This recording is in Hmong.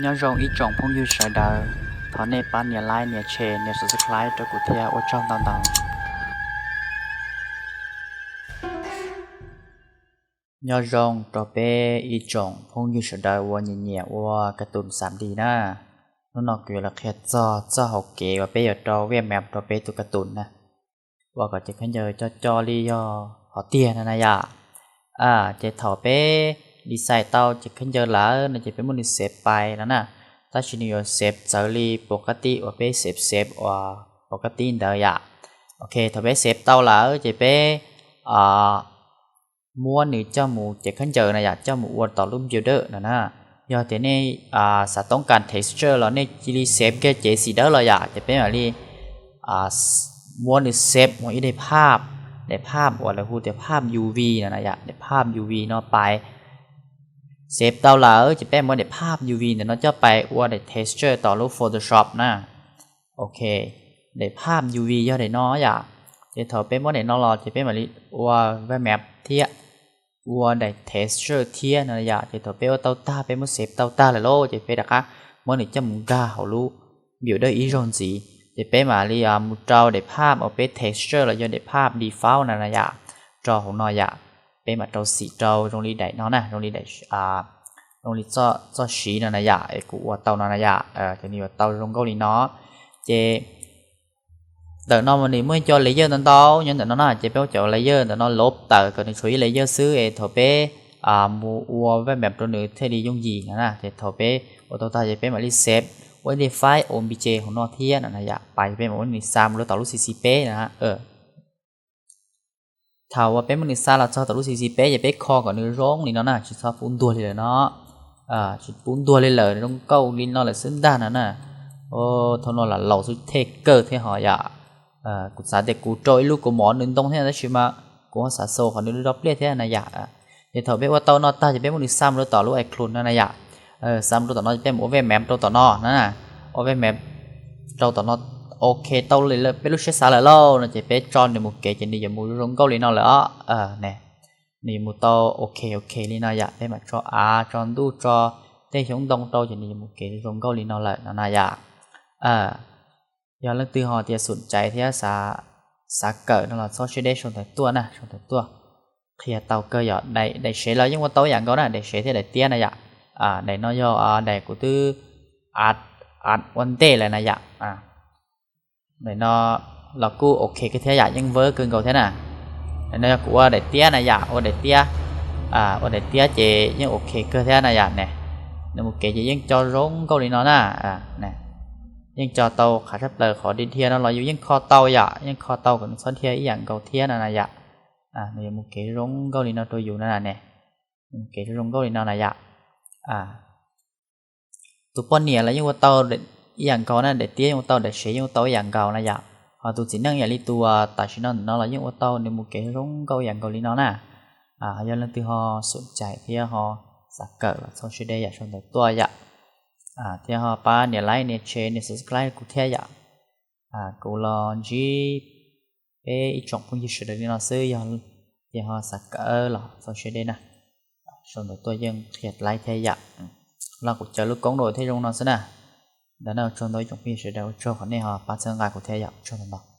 Nyob zoo ib tsoom phooj ywg sawv daws, thov nej pab nias like, nias share, nias subscribe rau kuv thiab, ua tsaug ntau ntau. Nyob zoo rau peb ib tsoom phooj ywg sawv daws uas nyiam nyiam ua kas tus xam di na. Hnub no kuv yuav los qhia txog txoj hauv kev uas peb yuav rau vej mem rau peb tus kas tus na, uas kom cev khaub ncaws coj coj li yog hov tiag no na yom. Ces thaum peb design tau cev khaub ncaws lawm no ces peb muab nws save pais no na, tab sis nws yuav save txawv li pov qab tib uas peb save save uas pov qab tib ntawd yom. Ok, thaum peb save tau lawm ces peb muab nws coj mus cev khaub ncaws na yom, coj mus ua tom lub builder no na. Yog tias nej xav toob kas texture los nej cia li save kiag cev xim dawb los yom, ces peb mam li muab nws save ua ib daim phaj, daim phaj uas lawv hu tias phaj U V no na yom, daim phaj U V no pais. Save tau lawm ces peb muab daim phaj U V ntawm no coj pais ua daim texture tom lub Photoshop na. Ok, daim phaj U V yog daim no yom. Ces thaum peb muab daim no los ces peb mam li ua vej mem thiab ua daim texture thiab no yom. Ces thaum peb ua tau tag, peb muab save tau tag lawm lauj, ces peb rov qab muab nws coj mus nkag hauv lub builder ib zaug ntxiv. Ces peb mam li mus rau daim phaj uas peb texture los yog daim phaj default no na yom, rau hauv no yom. Peb mam rau xim rau zoo li daim no na, zoo li daim, zoo li txoj siv no na yom, es kuv ua tau no na yom, ces nws yuav tau zoo nkauj li no. Ces ntawm no mas nws muaj ib co layer ntau ntau nyob ntawm no na, ces peb muab cov layer ntawm no lov tawm kom nws tshuav ib layer xwb es thaum peb mus ua vej mem rau nws thiaj li yooj yim no na. Ces thaum peb ua tau tag ces peb mam li save ua ib daim file obj hauv no thiab no na yom, pais peb mam muab nws xa mus rau tom lub C C peb na. Thaum uas peb muab nws xa los txog tom lub C C peb ces peb kho kom nws zoo li no na, tsis txhob pub ntuag li lawm no. Tsis pub ntuag li lawm, zoo nkauj li no lawm xwb ntag no na. Thaum no lam laus xwb thej kawg thiab ho yom. Kuv xav tias kuv rau ib lub kaus mom nws ntoo thiab tab sis mas kuv ho xav xaus qhov nws dob pliaj thiab na yom. Ces thaum peb ua tau no tag ces peb muab nws xa mus rau tom lub icon no na yom. Xa mus rau tom no ces peb mus ua vej mem rau tom no na. Ua vej mem rau tom no. Ok, tau li lawm, peb lub siab xav lawm lauj no ces peb tso nws mus kev ces nws yuav mus zoo nkauj li no lawm os. Nws yuav mus tau ok ok li no yom, peb mam tso av tso ntuj tso tej xyoob ntoo rau ces nws yuav mus kev zoo nkauj li no lawm no na yom. Yog leej twg ho tias xum caiv thiab xav kawm no los txhob siab deb, sau ntawv tuaj na, sau ntawv tuaj. Qhia tau kawg yom, daim sev los yeej ua tau ib yam nkaus na, daim sev thiab daim tiab na yom. Daim no yog daim kuv twb ad ua ntej lawm na yom. Daim no los kuj ok kawg thiab yom, yeej vawb kawg nkaus thiab na. Daim no yog kuv ua daim tiab na yom, ua daim tiab, ua daim tiab ces yeej ok kawg thiab na yom ne. Nws mus kev ces yeej co zoo nkauj li no na. Yeej co tau qhov tshaj plaws, qhov dhia dhia no los yus yeej kho tau yom, yeej kho tau kom nws txhob dhia ib yam nkaus thiab no na yom. Nws yuav mus kev zoo nkauj li no rau yus no na ne. Mus kev zoo nkauj li no na yom. Tus poj niam los yeej ua tau ib yam nkaus na, daim tiab yeej ua tau, daim sev yeej ua tau ib yam nkaus na yom. Ho tus txiv neej yam li tus tam sim no ntawm no los yeej ua tau, nws mus kev zoo nkauj ib yam nkaus li no na. Yog leej twg ho xum caiv thiab ho xav kawm los txhob siab deb yom, sau ntawv tuaj yom. Thiab ho pab nias like, nias share, nias subscribe kuv thiab yom. Kuv los ntsib peb ib tsoom phooj ywg sawv daws li no xwb, yog tias ho xav kawm los txhob siab deb na. Sau ntawv tuaj yeej qhia laib thiab yom. Los kuv caw lub koob rau thiaj zoo no xwb na. Ntawd na, ua tsaug ntau ib tsoom phooj ywg sawv daws, ua tsaug qhov nej ho pab txhawb nqa kuv thiab yom, ua tsaug ntau ntau.